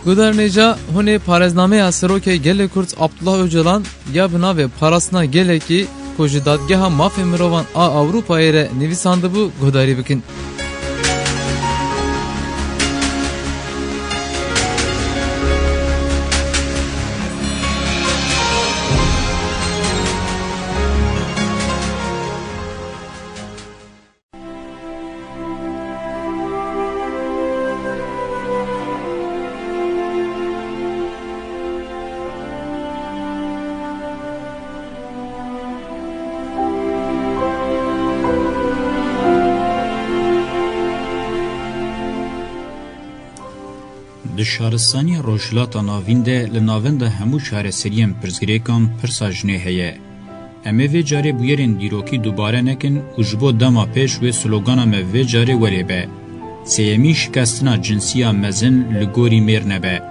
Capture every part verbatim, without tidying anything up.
Guhdarên hêja, hûn ê parêznameya Serokê Gelê Kurd Abdullah Ocalan ya bi navê Parastina Gelekî ku ji Dadgeha Mafê Mirovan a Ewropayê re nivîsandibû guhdarî bikin. Di şaristaniya Rojhilata Navîn de li navenda hemû çareseriyên pirsgirêkan pirsa jinê heye. Em ê vê carê bûyerên dîrokî dubare nekin û ji bo dema pêş wê slogana me vê carê welê be: Sêyemîn şikestina cinsî ya mezin li gorî mêr nebe.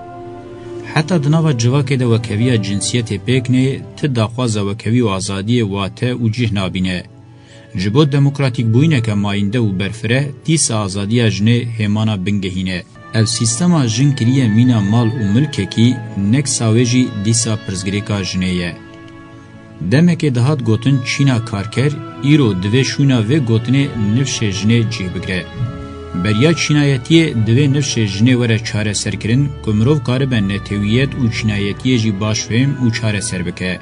Heta di nava civakê de wekheviya cinsiyetê pêk neyê, ti daxwaza wekhevî û azadiyê wate û cih nabîne. Ji bo demokratîkbûyîneke mayînde û berfireh, dîsa azadiya jinê hêmana bingehîn e. Ev sîstema jin kiriye mîna mal û milkekî, neksa wê jî dîsa pirsgirêka jinê ye. Demekê dihat gotin çîna karker, îro divê şûna vê gotinê nifşê jinê cih bigre. Beriya çînayetiyê divê nifşê jinê were çareserkirin ku mirov karibe netewiyet û çînayetiyê jî baş fêm û çareser bike.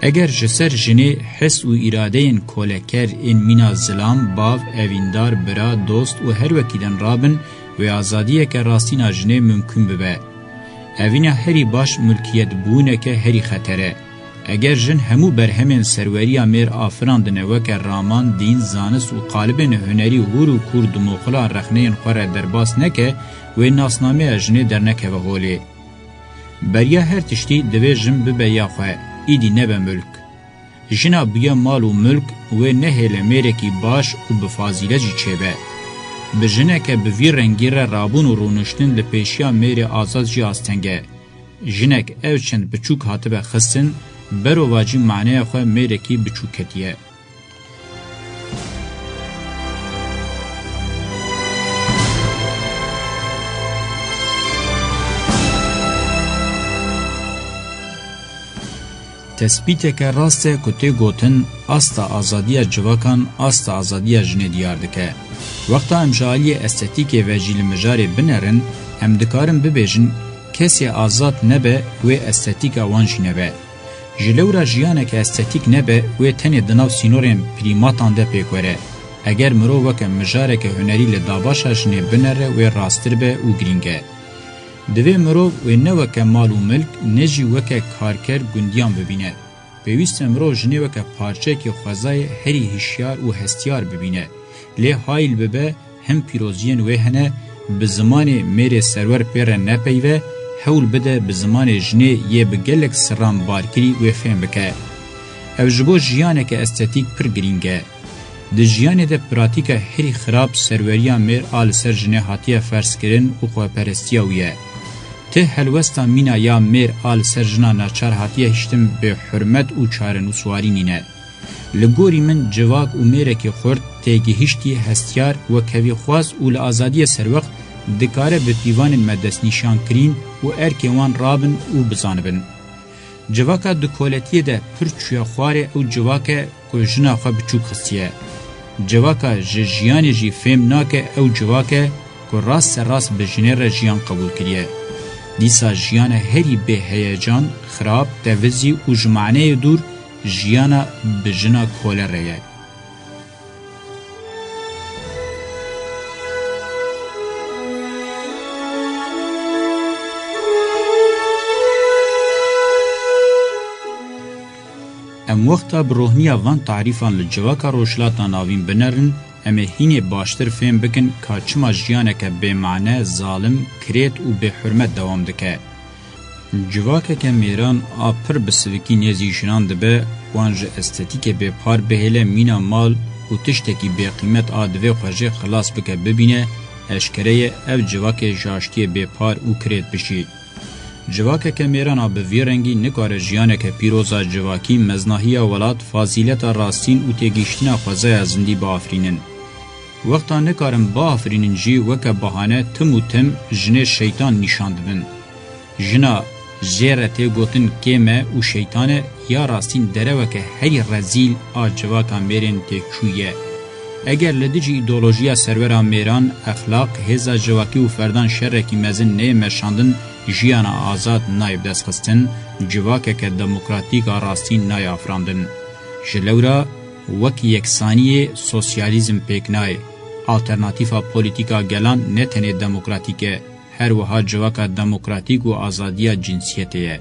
Eger ji ser jinê his û îradeyên koleker ên mîna zilam, bav, evîndar, bira, dost û her wekî din rabin, wê azadiyeke rastîn a jinê mimkûn bibe. Evîna herî baş milkiyetbûneke herî xeter e. Eger jin hemû berhemên serweriya mêr afirandine weke raman, dîn, zanist û qalibên hunerî hûr û kûr dimoxila rexneyên xwe re derbas neke, wê nasnameya jinê dernekeve holê. Beriya her tiştî divê jin bibe ya xwe, îdî nebe milk. Jina bûye mal û milk, wê nehêle mêrekî baş û bi fazîlet jî çêbe. Bi jineke bi vî rengî re rabûn û rûniştin li pêşiya mêrê azad jî asteng e. Jinek ev çend biçûk hatibe xistin, berovajî maneya xwe mêrekî biçûk ketiye. Tespîteke rast e ku tê gotin, asta azadiya civakan asta azadiya jinê diyar dike. Wexta em ji aliyê estetîkê ve jî li mijarê binerin, em dikarin bibêjin, kesê azad nebe, wê estetîka wan jî nebe. Ji lewra jiyaneke estetîk nebe, wê tenê di nav sînorên prîmatan de pêk were. Eger mirov weke mijareke hunerî li dabaşa jinê binere, wê rasttir be û girîng e. Divê mirov wê ne weke mal û milk, ne jî weke karker gundiyan bibîne. Pêwîst e mirov jinê weke parçeyekî xwezayê herî hişyar û hestiyar bibîne. Lê hayl bibe, hin pîroziyên wê hene, bi zimanê mêrê serwer pê re nepeyve, hewl bide bi zimanê jinê yê bi gelek sirran barkirî wê fêm bike. Ev ji bo jiyaneke estetîk pir girîng e. Di jiyanê de pratîka herî xirab serweriya mêr a li ser jinê hatiye ferzkirin û xweperestiya wî ye. Ti helwesta mîna ya mêr a li ser jina naçar hatiye hiştin bêhurmet û çarenûswarî nîne. Li gorî min civak û mêrekî xurt têgihiştî hestiyar, wekhevîxwaz û li azadiyê serwext dikare bi pîvanên me destnîşan kirîn û erkên wan rabin û bizanibin. Civaka dukoletiyê de pir çûye xwarê ew civak e ku jina xwe biçûk xistiye. Civaka ji jiyanê jî fêm nake ew civak e ku rast ser rast bi jinê re jiyan qebûl kiriye. Dîsa jiyana herî bêheyecan, xirab, tevizî û ji maneyê dûr jiyana bi jina kole re ye. Em wexta bi rohniya van tarîfan li civaka Rojhilata Navîn binerin, em ê hînê baştir fêm bikin ka çima jiyaneke bêmane, zalim, kirêt û bêhurmet dewam dike. Civakeke mêran a pir bi sivikî nêzî jinan dibe, wan ji estetîkê bêpar bihêle mîna mal û tiştekî bêqîmet a divê xwe jê xilas bike bibîne, eşkere ye ev civakê ji aştiyê bêpar û kirêt bijî. Civakeke mêran a bi vî rengî nikare jiyaneke pîroz a civakî, meznahiya welat, fazîleta rastîn û têgihiştina xwezaya zindî biafirînin. Wexta nikarin biafirînin jî weke bahane tim û tim jinê şeytan nîşan dibin. Jina jê re tê gotin kêm e û şeytan e, ya rastîn dereweke herî rezîl a civaka mêrên têkçûyî ye. Eger li dijî îdeolojiya serwera mêran, exlaq, hêza civakî û ferdan şerekî mezin neyê meşandin, jiyana azad nayê bidestxistin, civakeke demokratîk a rastîn nayê afirandin. Ji lewra wek yeksaniyê sosyalîzm pêk nayê. Alternatîfa polîtîka gelan ne tenê demokratîk e, her wiha civaka demokratîk û azadiya cinsiyetê ye.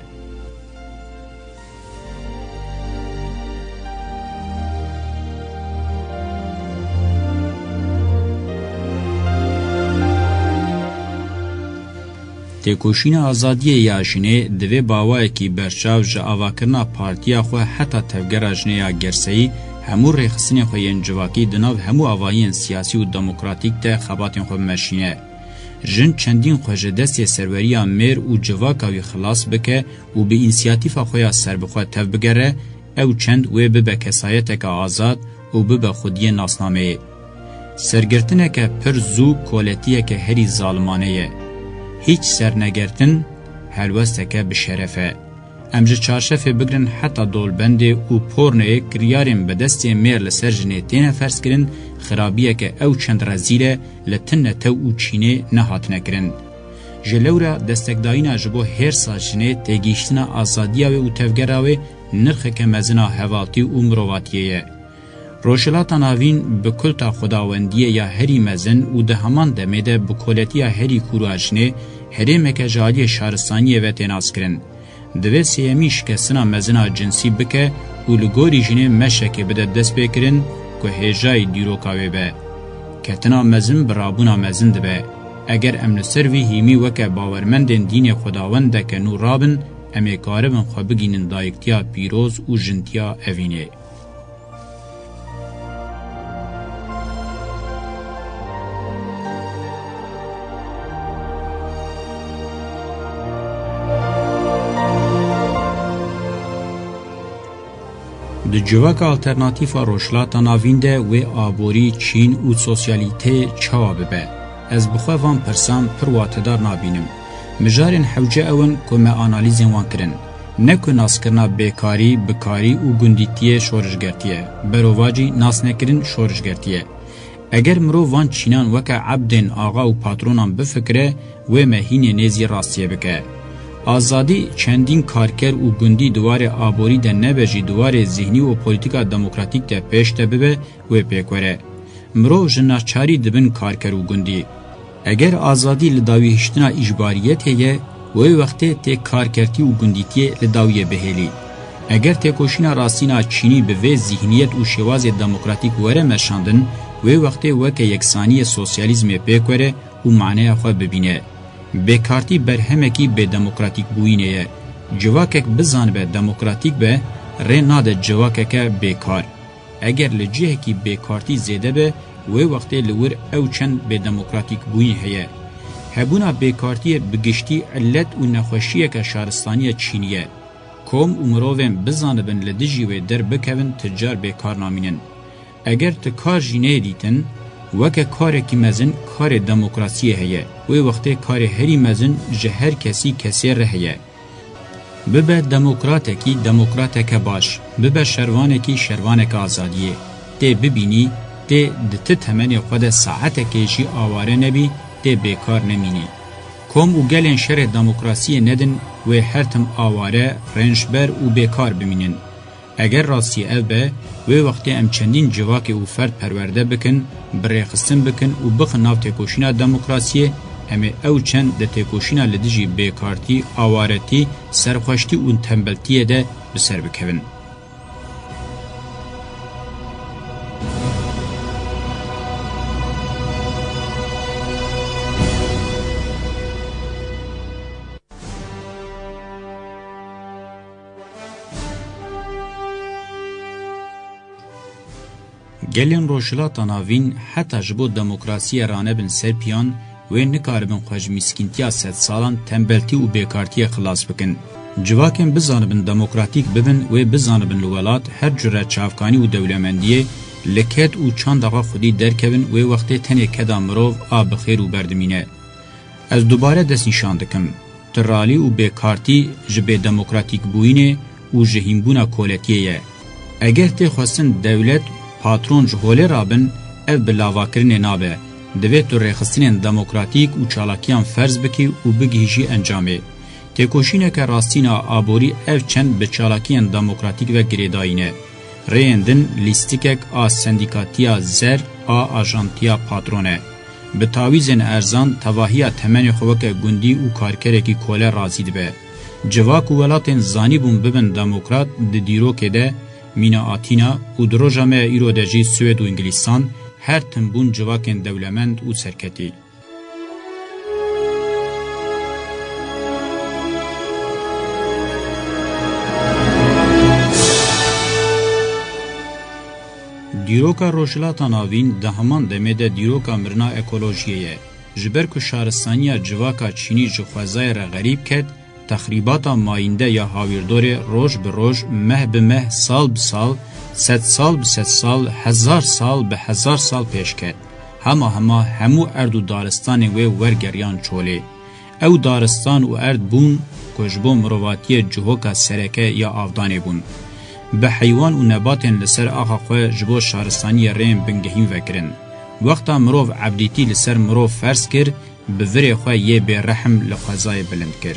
Têkoşîna azadiyê ya jinê divê bi awayekî berçav ji avakirina partiya xwe heta tevgera jinê ya gerseyî hemû rêxistinên xwe yên civakî di nav hemû avahiyên siyasî û demokratîk de xebatên xwe bimeşîne. Jin çendîn xwe ji destê serweriya mêr û civaka wî xilas bike û bi însiyatîfa xwe ya serbixwe tevbigere, ew çend wê bibe kesayeteke azad û bibe xwediyê nasnameyê. Sergirtineke pir zû koletiyeke herî zalimane ye. Hîç sernegertin helwesteke bi şeref e. Em ji çarşefê bigirin heta dolbendê û pornoyê kiryarên bi destê mêr li ser jinê têne ferzkirin, xirabiyeke ew çend rezîl e, li tune tew û çînê nehatine kirin. Ji lewra destekdayîna ji bo hêrsa jinê, têgihîştina azadiya wê û tevgera wê nirxeke mezin a hevaltî û mirovatiyê ye. Rojhilata Navîn bi kulta xwedawendiyê ya herî mezin û di heman demê de bi koletiya herî kûr a jinê herêmeke ji aliyê şaristaniyê ve tê naskirin. Divê sêyemîn şikestina mezin a cinsî bike û li gorî jinê meşekê bide destpêkirin ku hêjayî dîroka wê be. Ketina mezin bi rabûna mezin dibe. Eger em li ser vî hîmî weke bawermendên dînê xwedawendeke nû rabin, em ê karibin xwe bigînin dayiktiya pîroz û jintiya evînê. Di civaka alternatîfa Rojhilata Navîn de wê aborî, çîn û sosyalîtê çawa bibe? Ez bi xwe van pirsan pir watedar nabînim. Mijarên hewce ew in ku me analîzên wan kirin. Ne ku naskirina bêkarî, bikarî û gundîtiyê şorişgertî ye, berovajî nasnekirin şorişgertî ye. Eger mirov van çînan weke ebdên axa û patronan bifikire, wê me hînê nêzî rastiyê bike. Azadî çendîn karker û gundî di warê aborî de nebe jî di warê zîhnî û polîtîka demokratîk de pêş de bibe, wê pêk were. Mirov ji naçarî dibin karker û gundî. Eger azadî li dawîhiştina îcbariyetê ye, wê wextê tê karkertî û gundîtiyê li dawiyê bihêlî. Eger têkoşîna rastîn a çînî bi vê zîhniyet û şêwazê demokratîk were meşandin, wê wextê weke yeksaniyê sosyalîzmê pêk were û maneya xwe bibîne. Bêkartî berhemekî bêdemokratîkbûyînê ye. Civakek bizanibe demokratîk be, rê nade civakeke bêkar. Eger li cihekî bêkartî zêde be, wê wextê li wir ew çend bêdemokratîkbûyîn heye. Hebûna bêkartiyê bi giştî illet û nexweşiyeke şaristaniya çînî ye. Kom û mirovên bizanibin li dijî wê derbikevin ti car bêkar namînin. Eger ti kar jî neyê dîtin, weke karekî mezin karê demokrasiyê heye. Wê wextê karê herî mezin ji her kesî kesê re heye. Bibe demokratekî demokrateke baş, bibe şervanekî şervaneke azadiyê. Tê bibînî, tê di ti temenê xwe de saetekê jî aware nebî, tê bêkar nemînî. Kom û gelên şerê demokrasiyê nedin, wê her tim aware, rênjber û bêkar bimînin. Eger rastî ev be, wê wextê em çendîn civakê û ferd perwerde bikin, bi rêxistin bikin û bixin nav têkoşîna demokrasiyê, em ê ew çend di têkoşîna li dijî bêkartî, awaretî, serxweştî û tembeltiyê de bi ser bikevin. Gelên Rojhilata Navîn heta ji bo demokrasiyê ranebin ser piyan, wê nikaribin xwe ji mîskîntiya sedsalan, tembeltî û bêkartiyê xilas bikin. Civakên bizanibin demokratîk bibin, wê bizanibin li welat her cure çavkanî û dewlemendiyê li ked û çanda xwe xwedî derkevin, wê wextê tenê keda mirov a bi xêr û ber dimîne. Ez dubare destnîşan dikim. Ralî û bêkartî ji bêdemokratîkbûyînê û ji hînbûna koletiyê ye. Eger tê xwestin dewlet, patron ji holê rabin, ev bi lavakirinê nabe. Divê tu rêxistinên demokratîk û çalakiyan ferz bikî û bigihîjî encamê. Têkoşîneke rastîn a aborî ev çend bi çalakiyên demokratîk ve girêdayî ne. Rêyên din lîstikek a sendîkatiya zer a ajantiya patron e. Bi tawîzên erzan tevahiya temenê xwe weke gundî û karkerekî kole razî dibe. Civak û welatên zanîbûn bibin demokrat di dîrokê de mîna Atîna û di roja me ya îro de jî Swêd û Îngilîstan her tim bûn civakên dewlemend û serketî. Dîroka Rojhilata Navîn di heman demê de dîroka mirina ekolojiyê ye. Ji ber ku şaristaniya civaka Çînî ji xwezayê re xerîb ket, texrîbata mayînde ya hawîrdorê roj bi roj, meh bi meh, sal bi sal, sedsal bi sedsal, hezar sal bi hezar sal pêş ket. Hema hema hemû erd û daristanên wê wergeriyan çolê. Ew daristan û erd bûn ku ji bo mirovatiyê cihoka sereke ya avdanê bûn. Bi heywan û nebatên li ser axa xwe ji bo şaristaniyê rêyên bingehîn vekirin. Wexta mirov ebdîtî li ser mirov ferz kir, bi virê xwe yê bêrehm li xwezayê bilind kir.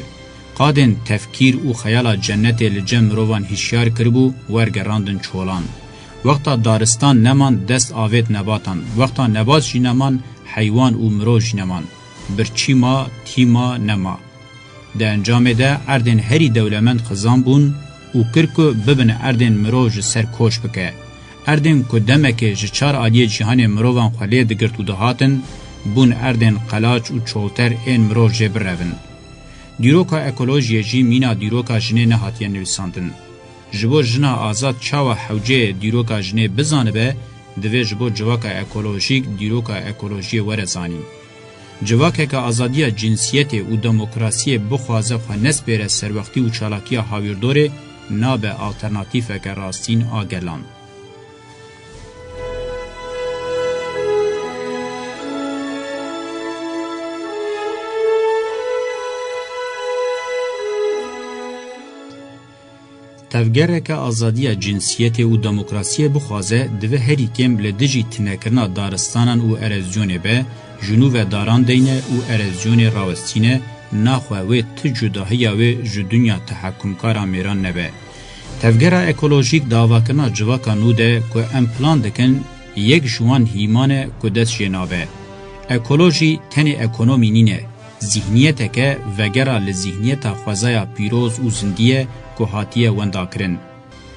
Qadên tefkîr û xeyala cennetê li cem mirovan hişyar kiribû, wergerandin çolan. Wexta daristan neman, dest avêt nebatan. Wexta nebat jî neman, heywan û mirov jî neman. Birçî ma, tî ma, nema. Di encamê de erdên herî dewlemend xizan bûn û kir ku bibin erdên mirov ji ser koç bike. Erdên ku demekê ji çar aliyê cîhanê mirovan xwe lê digirt û dihatin, bûn erdên qelaç û çolter ên mirov jê birevin. Dîroka ekolojiyê jî mîna dîroka jinê nehatiye nivîsandin. Ji bo jina azad çawa hewceyê dîroka jinê bizanibe, divê ji bo civaka ekolojîk dîroka ekolojiyê were zanîn. Civakeke azadiya cinsiyetê û demokrasiyê bixwaze xwe nespêre serwextî û çalakiya hawîrdorê, nabe alternatîfeke rastîn a gelan. Tevgereke azadiya cinsiyetê û demokrasiyê bixwaze, divê herî kêm li dijî tinekirina daristanan û erozyonê be, ji nû ve daran deyne û erozyonê rawestîne, naxwe wê ti cudahiya wê ji dinya tehekûmkara mêran nebe. Tevgera ekolojîk di avakirina civaka nû de ku em plan dikin, yek ji wan hîman e ku dest jê nabe. Ekolojî tenê ekonomî nîne, zîhniyeteke vegera li zîhniyeta xwezaya pîroz û zindî ye ku hatiye wendakirin.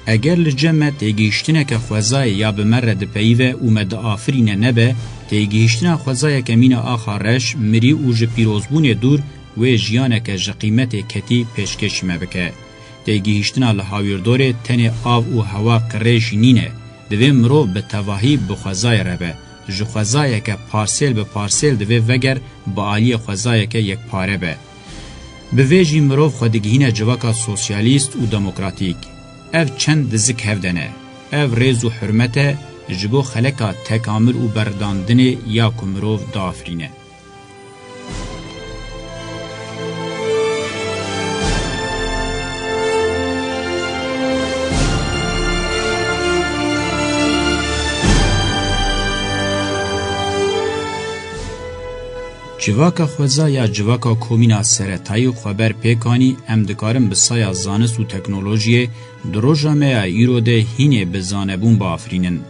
Eger li cem me têgihîştineke xwezayê ya bi me re dipeyive û me diafirîne nebe, têgihîştina xwezayeke mîna axa reş, mirî û ji pîrozbûnê dûr wê jiyaneke ji qîmetê ketî pêşkêşî me bike. Têgihîştina li hawîrdorê tenê av û hewa qirê jî nîne. Divê mirov bi tevahî bi xwezayê re be. Ji xwezayeke parsêl bi parsêl divê veger bi aliyê xwezayeke yekpare be. Bi vê jî mirov xwe digihîne civaka sosyalîst û demokratîk. Ev çend dizik hev de ne. Ev rêz û hurmet e ji bo xeleka tekamil û berxwedandinê ya ku mirov diafirîne. Civaka xweza ya civaka komîna seretayî xweber pêk anî, em dikarin bi saya zanist û teknolojiyê di roja me ya îro de hînê bi zanebûn biafirînin.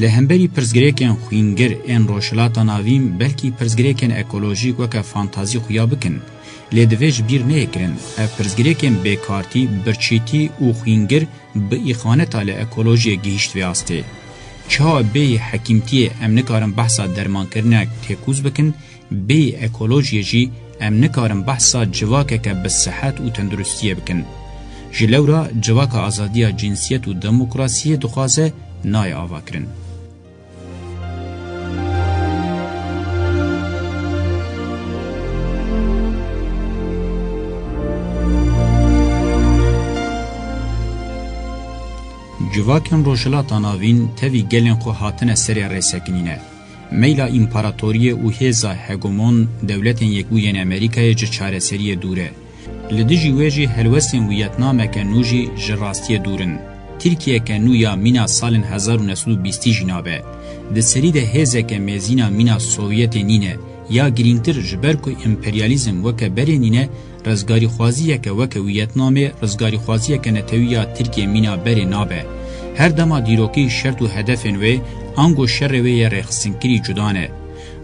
Li hemberî pirsgirêkên xwîngir ên Rojhilata Navîn belkî pirsgirêkên ekolojîk weke fantazî xuya bikin, lê divê ji bîr neyê kirin, ev pirsgirêkên bêkartî, birçîtî û xwîngir bi îxaneta li ekolojiyê gihîşt vê astê. Çawa bêyî hekîmtiyê em nikarin behsa dermankirinek têkûz bikin, bêyî ekolojiyê jî em nikarin behsa civakeke bi sihet û tenduristiyê bikin. Ji lewra civaka azadiya cinsiyet û demokrasiyê dixwaze, nayê avakirin. Civakên Rojhilata Navîn tevî gelên xwe hatine serê rêsekinîne. Meyla împaratoriyê û hêza hegemon dewletên Yekbûyên Amerîkayê ji çareseriyê dûr e. Li dijî wê jî helwestên Wiyetnameke nû jî ji rastiyê dûr in. Tirkiyeke nû ya mîna salên hezar û neh sed û bîstî jî nabe. Di serî de hêzeke mêzîna mîna Sovyetê nîne. Ya girîngtir, ji ber ku emperyalîzm weke berê nîne, rizgarîxwaziyeke weke Wiyetnamê, rizgarîxwaziyeke netewî ya Tirkiyê mîna berê nabe. Her dema dîrokî, şert û hedefên wê, ango şerê wê yê rêxistinkirî cuda ne.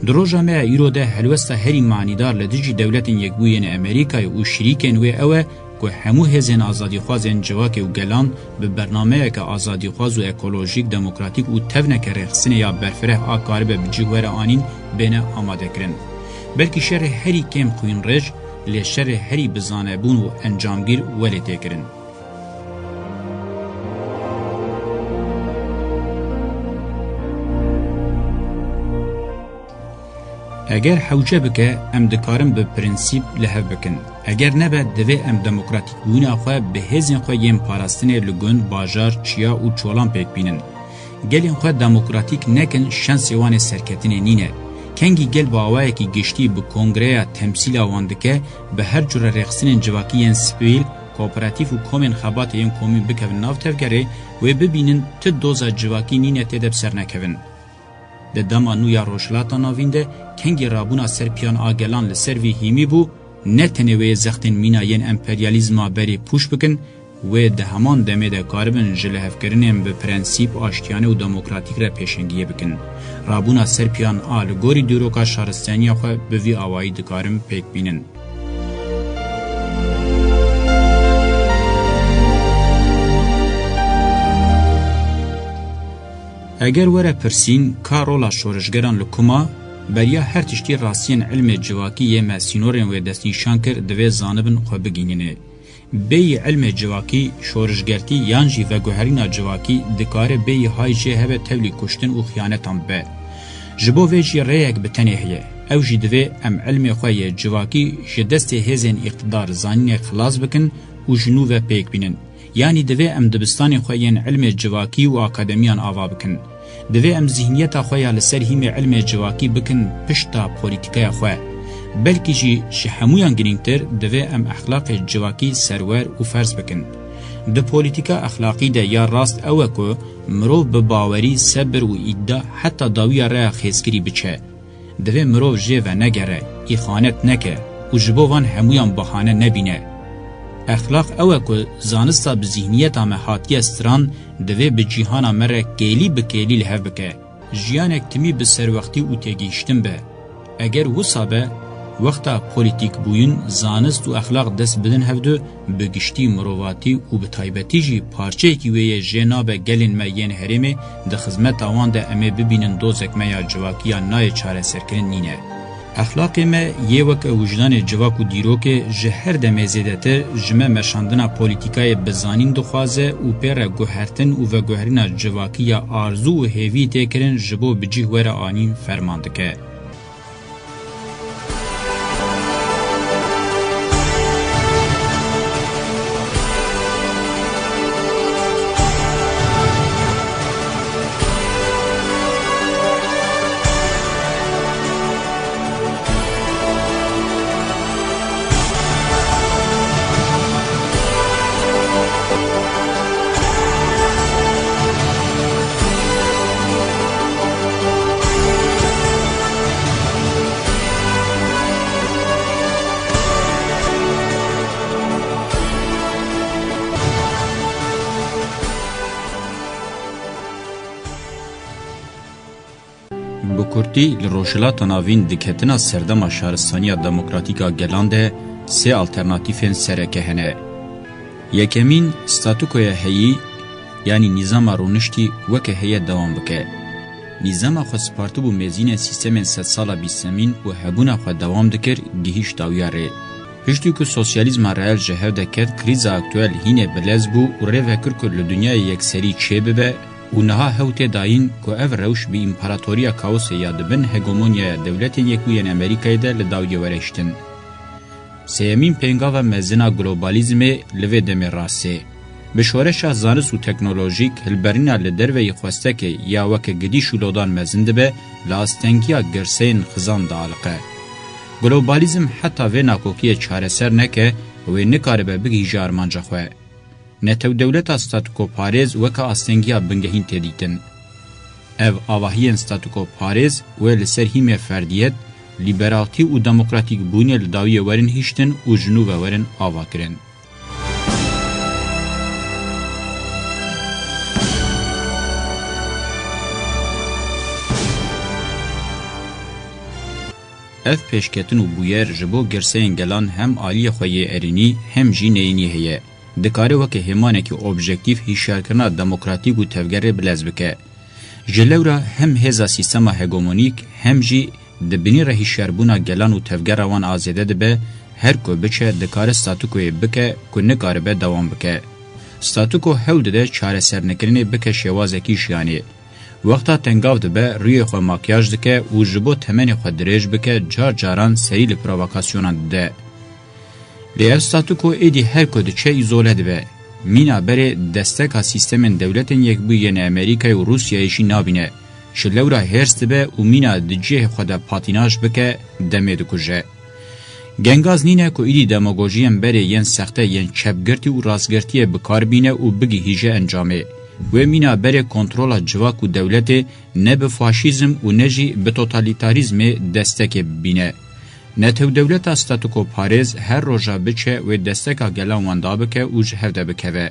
Di roja me ya îro de helwesta herî manîdar li dijî Dewletên Yekbûyî yên Amerîkayê û şirîkên wê ew e ku hemû hêzên azadîxwazên civakê û gelan bi bernameyeke azadîxwaz û ekolojîk, demokratîk û tevneke rêxistinê ya berfireh a karibe bi cih were anîn, bêne amadekirin. Belkî şerê herî kêm xwînrêj, lê şerê herî bi zanebûn û encamgîr welê tê kirin. Eger hewce bike, em dikarin bi prensîp li hev bikin. Eger nebe, divê em demokratîkbûyîna xwe bi hêzên xwe yên parastinê li gund, bajar, çiya û çolan pêk bînin. Gelên xwe demokratîk nekin, şensê wan ê serketinê nîne. Kengî gel bi awayekî giştî bi kongreya temsîla wan dike, bi her cure rêxistinên civakî yên sivîl, kooperatîf û komên xebatê yên komîn bikevin nav tevgerê, wê bibînin ti doza civakî nîne tê de bi ser nekevin. Di dema nû ya Rojhilata Navîn de kengî rabûna ser piyan a gelan li ser vî hîmî bû, ne tenê wê yê zextên mîna yên emperyalîzma berê pûç bikin, wê di heman demê de karibin ji lihevkirinên bi prensîp, aştiyane û demokratîk re pêşengiyê bikin. Rabûna ser piyan a li gorî dîroka şaristaniya xwe bi vî awayî dikarin pêk bînin. Eger were pirsîn, ka rola şorişgeran li ku ma, beriya her tiştî rastiyên ilmê civakî yê me sînorên wê destnîşan kir, divê zanibin xwe bigihînê. Bêyî ilmê civakî, şorişgertî yan jî veguherîna civakî dikare bêyî hay jê hebe tevlî kuştin û xiyanetan bibe. Ji bo vê jî rêyek bi tenê heye. Ew jî divê em ilmê xwe yê civakî ji destê hêzên îqtidar zanînê xilas bikin û ji nû ve pêk bînin. Yanî divê em dibistanên xwe yên ilmê civakî û akademiyan ava bikin. Divê em zîhniyeta xwe ya li ser hîmê ilmê civakî bikin pişta polîtîkaya xwe. Belkî jî ji hemûyan girîngtir, divê em exlaqê civakî serwer û ferz bikin. Di polîtîka exlaqî de ya rast ew e ku mirov bi bawerî, sebir û îda heta dawiya rêya xêzkirî biçe. Divê mirov jê venegere, îxanet neke û ji bo van hemûyan bahane nebîne. Exlaq ew e ku zanista bi zîhniyeta me hatiye stran, divê bi cîhana me re kêlî bi kêlî li hev bike. Jiyanek timî bi serwextî û têgihiştin be. Eger wisa be, wexta polîtîkbûyîn, zanist û exlaq dest bidin hevdu, bi giştî mirovatî û bi taybetî jî parçeyekî wê yê jê nabe gelên me yên herêmê, di xizmeta wan de em ê bibînin dozek me ya civakî ya nayê çareserkirin nîne. Exlaqê me yê weke wijdanê civak û dîrokê ji her demê zêdetir ji me meşandina polîtîkayê bi zanîn dixwaze û pê re guhertin û veguherîna civakî ya arzû û hêvî tê kirin ji bo bi cih were anîn ferman dike. Bi kurtî, li Rojhilata Navîn diketina serdema şaristaniya demokratîk a gelan de sê alternatîfên sereke hene. Yekemîn, statûkoya heyî, yanî nîzama rûniştî weke heye dewam bike. Nîzama xwe spartibû mêzînên sîstemên sedsala bîstemîn û hebûna xwe dewam dikir, gihîşt dawiya rê. Piştî ku sosyalîzma reel ji hev de ket, krîza aktuel hînê bilez bû û rê vekir ku li dinyayê yekserî çêbibe, û niha hew tê dayîn ku ev rewş bi împaratoriya kaosê ya di bin hegemonyaya Dewletên Yekbûyên Amerîkayê de li dawiyê were hiştin. Sêyemîn pêngava mezin a globalizmê li vê demê rastê. Bi şoreşa zanist û teknolojîk, hilberîna li derveyî xwestekê ya weke gidîş û lodan mezin dibe, li astengiya girseyên xizan dialiqe. Globalizm heta vê nakokiyê çareser neke, wê nikaribe bigihîje armanca xwe. Netewdewleta statûkoparêz weke astengiya bingehîn tê dîtin. Ev avahiyên statûkoparêz wê li ser hîmê ferdiyet, lîberaltî û demokratîkbûnê li dawiyê werin hiştin û ji nû ve werin avakirin. Ev pêşketin û bûyer ji bo girseyên gelan hem aliyê xwe yê erênî hem jî neyênî heye. Dikare weke hêmanekî objektîf hişyarkirina demokratîk û tevgerê bilez bike. Ji lewra hem hêza sîstema hegemonîk hem jî di binî re hişyarbûna gelan û tevgera wan a zêde dibe, her ku biçe dikare statûkoyê bike ku nikaribe dewam bike. Statûko hewl dide çaresernekirinê bike şêwazekî jiyanê. Wexta tengav dibe, rûyê xwe makyaj dike û ji bo temenê xwe dirêj bike, car caran serî li provokasyonan dide. Lê ev statûko êdî her ku diçe îzole dibe. Mîna berê desteka sîstemên Dewletên Yekbûyî yên Amerîkayê û Rûsyayê jî nabîne. Ji lewra hêrs dibe û mîna di cihê xwe de patînaj bike, demê dikuje. Gengaz nîne ku êdî demagojiyên berê yên sexte yên çepgirtî û rastgirtiyê bi kar bîne û bigihîje encamê. Wê mîna berê kontrola civak û dewletê ne bi faşîzm û ne jî bi totalîtarîzmê destekê bibîne. Netewdewleta statûkoparêz her roja biçe wê desteka gelan wenda bike û ji hev de bikeve.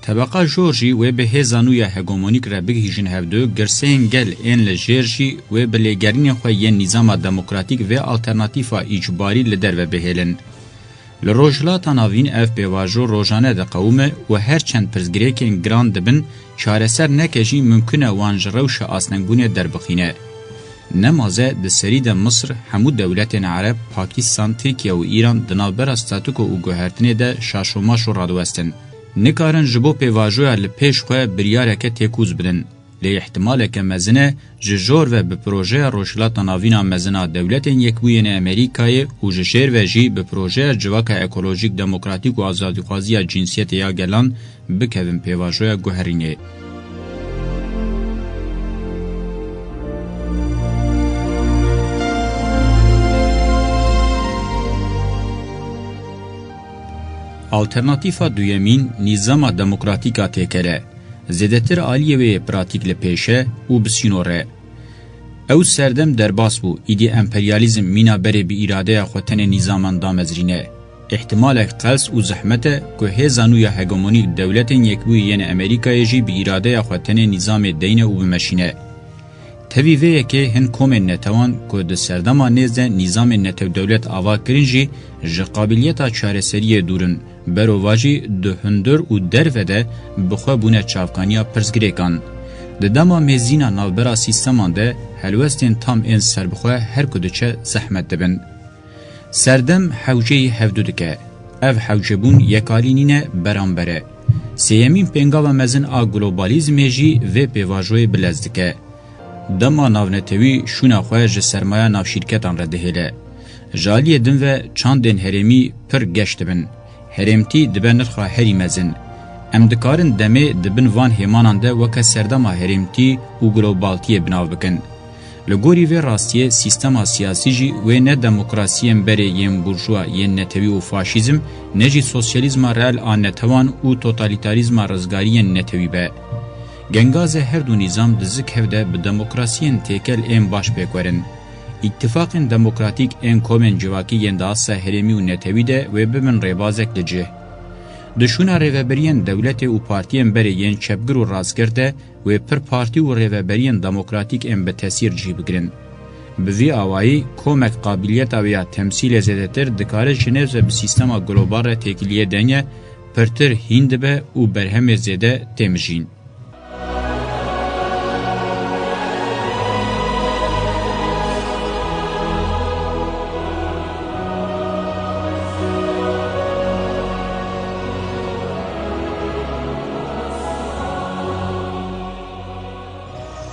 Tebeqa jor jî wê bi hêza nû ya hegemonîk re bigihîjin hevdu, girseyên gel ên li jêr jî wê bi lêgerînên xwe yên nîzama demokratîk vê alternatîfa îcbarî li derve bihêlin. Li Rojhilata Navîn ev pêvajo rojane diqewime û her çend pirsgirêkên giran dibin, çareser neke jî mimkun e wan ji rewşa astengbûnê derbixîne. Nemaze di serî de Misir, hemû dewletên Ereb, Pakistan, Tirkiye û Îran di navbera statûko û guhertinê de şaşomaşo radiwestin. Nikarin ji bo pêvajoya li pêş xwe biryareke têkûz bidin. Lê îhtimaleke mezin e ji jor ve bi projeya Rojhilata Navîn a mezin a Dewletên Yekbûyî yên Amerîkayê û ji jêr ve jî bi projeya Civaka Ekolojîk, Demokratîk û Azadîxwazî ya Cinsiyetê ya Gelan bikevin pêvajoya guherînê. Alternatîfa duyemîn nîzama demokratîk a têkel e. Zêdetir aliyê wê yê pratîk li pêş e û bi sînor e. Ew serdem derbas bû, îdî emperyalîzm mîna berê bi îradeya xwe tenê nîzaman damezrîne. Îhtimalek qels û zehmet e ku hêza nû ya hegemonîk Dewletên Yekbûyî yên Amerîkayê jî bi îradeya xwe tenê nîzamê deyne û bimeşîne. Tevî vê yekê hin komên netewan ku di serdema nêz de nîzamên netewdewlet ava kirin jî ji qabiliyeta çareseriyê dûr in. Berovajî di hundir û derve de bi xwe bûne çavkaniya pirsgirêkan. Di dema mêzîna navbera sîsteman de helwestên tam ên serbixwe her ku diçe zehmet dibin. Serdem hewceyî hevdu dike. Ev hewcebûn yekalî nîne, beramber e. Sêyemîn pêngava mezin a globalizmê jî vê pêvajoyê bilez dike. Dema navnetewî şûna xwe ji sermaya navşîrketan re dihêle. Ji aliyê din ve çandên herêmî pir geş dibin. Herêmtî dibe nirxa herî mezin. Em dikarin demê di bin van hêmanan de weke serdema herêmtî û globaltiyê bi nav bikin. Li gorî vê rastiyê, sîstema siyasî jî wê ne demokrasiyên berê yên burjuwa yên netewî û faşîzm, ne jî sosyalîzma reel a netewan û totalîtarîzma rizgariyên netewî be. Gengazê her du nîzam di zikhev de bi demokrasiyên têkel ên baş pêk werin. Îttifaqên demokratîk ên komên civakî yên di asta herêmî û netewî de wê bibin rêbazek li cih. Di şûna rêveberiyên dewletê û partiyên berê yên çepgir û rastgir de wê pir partî û rêveberiyên demokratîk ên bi tesîr cih bigirin. Bi vî awayî, komek qabiliyeta wê ya temsîlê zêdetir dikare ji nêz ve bi sîstema global re têkiliyê deyne, pirtir hîn dibe û berhemê zêde tê mijîn.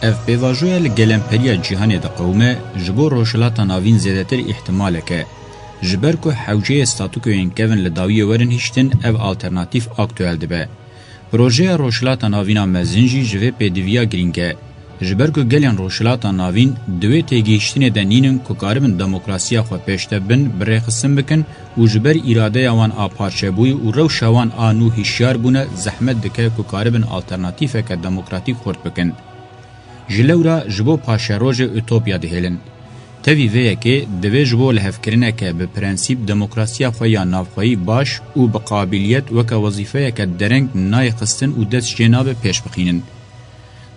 Ev pêvajoya li gelemperiya cîhanê diqewime, ji bo Rojhilata Navîn zêdetir îhtimalek e. Ji ber ku hewceyê statûkoyên kevin li dawiyê werin hiştin, ev alternatîf aktuel dibe. Projeya Rojhilata Navîn a mezin jî ji vê pêdiviya girîng e. Ji ber ku gelên Rojhilata Navîn di wê têgihiştinê de nînin ku karibin demokrasiya xwe pêşde bibin, birêxistin bikin û ji ber îradeya wan a parçebûyî û rewşa wan a nû hişyar bûne, zehmet dike ku karibin alternatîfeke demokratîk xurt bikin. Ji lewra ji bo paşerojê utopya dihêlin. Tevî vê yekê divê ji bo lihevkirineke bi prensîp demokrasiya xwe ya navxweyî baş û bi qabiliyet weke wezîfeyeke dereng nayê xistin û dest jê nabe pêş bixînin.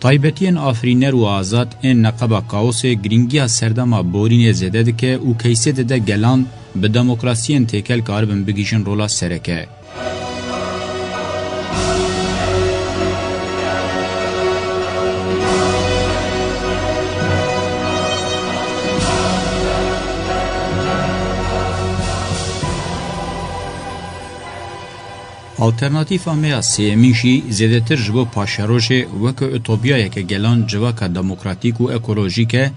Taybetiyên afirîner û azad ên neqeba kaosê girîngiya serdema borînê zêde dike û keysê dide gelan bi demokrasiyên têkel karibin bigihîjin rola sereke. Alternatîfa me ya sêyemîn jî zêdetir ji bo paşerojê weke utopyayeke gelan civaka demokratîk û ekolojîk e,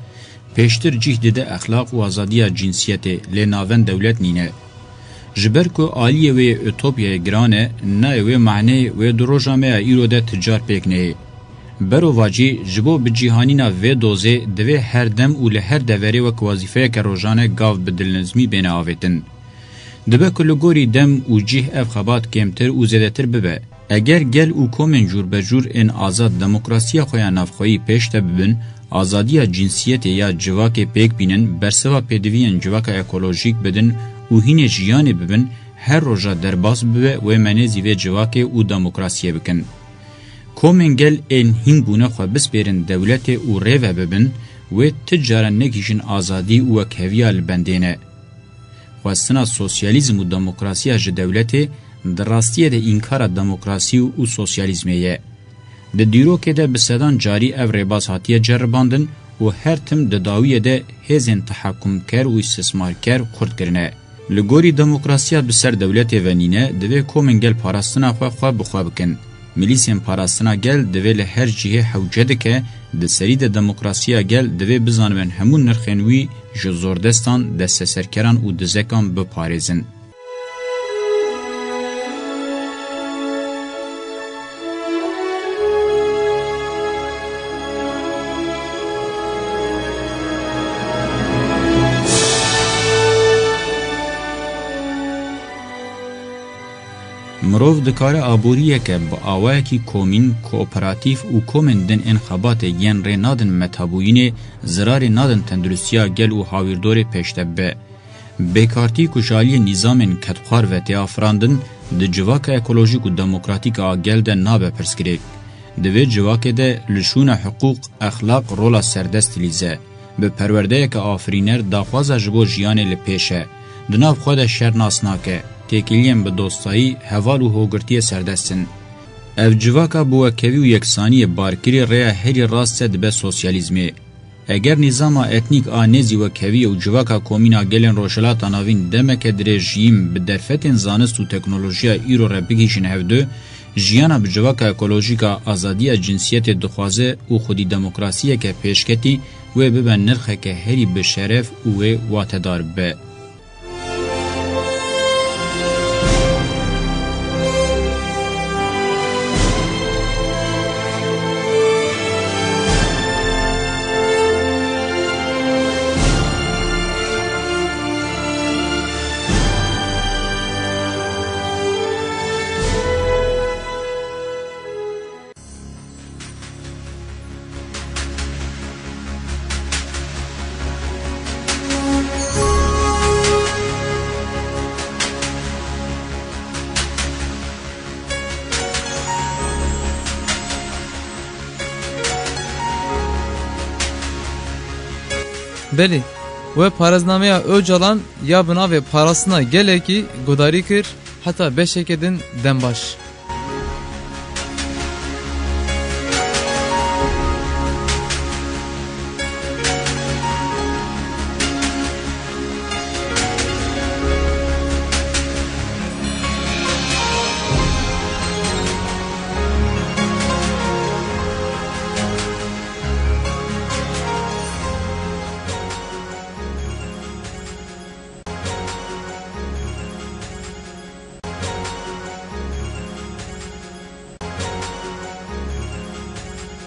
pêştir cih dide exlaq û azadiya cinsiyetê, lê navend dewlet nîne. Ji ber ku aliyê wê yê utopyayê giran e, nayê wê maneyê wê di roja me ya îro de ti car pêk neyê. Berovacî, ji bo bicîhanîna vê dozê divê her dem û li her deverê wek wezîfeyeke rojane gav bi dilnizmî bêne avêtin. Dibe ku li gorî dem û cih ev xebat kêmtir û zêdetir bibe. Eger gel û komên cûrbecûr ên azad demokrasiya xwe ya navxweyî pêş de bibin, azadiya cinsiyetê ya civakê pêk bînin, bersiva pêdiviyên civaka ekolojîk bidin û hînê jiyanê bibin, her roja derbas bibe wê me nêzî vê civakê û demokrasiyê bikin. Komên gel ên hîn bûne xwe bispêrin dewletê û rêve bibin, wê ti cara negihîjin azadî û wekheviya li bendê ne. Xwestina sosyalîzm û demokrasiya ji dewletê di rastiyê de înkara demokrasî û sosyalîzmê ye. Di dîrokê de bi sedan carî ev rêbaz hatiye ceribandin û her tim di dawiyê de hêzên tehakumker û îstismarker xurt kirine. Li gorî demokrasiya bi ser dewletê ve nîne, divê komên gel parastina xwe xwe bi xwe bikin. Milîsên parastina gel divê li her cihê hewce dike, di serî de demokrasiya gel divê bizanibin hemû nirxên wî ji zordestan, desteserkeran û dizekan biparêzin. Mirov dikare aboriyeke bi awayekî komîn, kooperatîf û komên din ên xebatê yên rê nadin metabûyînê, zirarê nadin tenduristiya gel û hawîrdorê pêşde bibe. Bêkartî ku ji aliyê nîzamên kedxwar ve tê afirandin, di civaka ekolojîk û demokratîk a gel de nabe pirsgirêk. Di vê civakê de li şûna hiqûq, exlaq rola serdest dilîze. Bi perwerdeyeke afirîner daxwaza ji bo jiyanê li pêş e. Di nav xwe de şer nas nake. Têkiliyên bi dostayî, heval û hogirtiyê serdest in. Ev civaka bi wekhevî û yeksaniyê barkirî rêya herî rast e dibe sosyalîzmê. Eger nîzama etnîk a nêzî wekheviyê û civaka komîn a gelên Rojhilata Navîn demeke dirêj jiyîn bi derfetên zanist û teknolojiya îro re bigihîjin hevdu, jiyana bi civaka ekolojîk a azadiya cinsiyetê dixwaze û xwedî demokrasiyeke pêşketî wê bibe nirxeke herî bi şeref û wê watedar bibe. Belê, we parêznameya Ocalan ya bi navê Parastina Gelekî gudarî kir, heta beşeke din dem baş.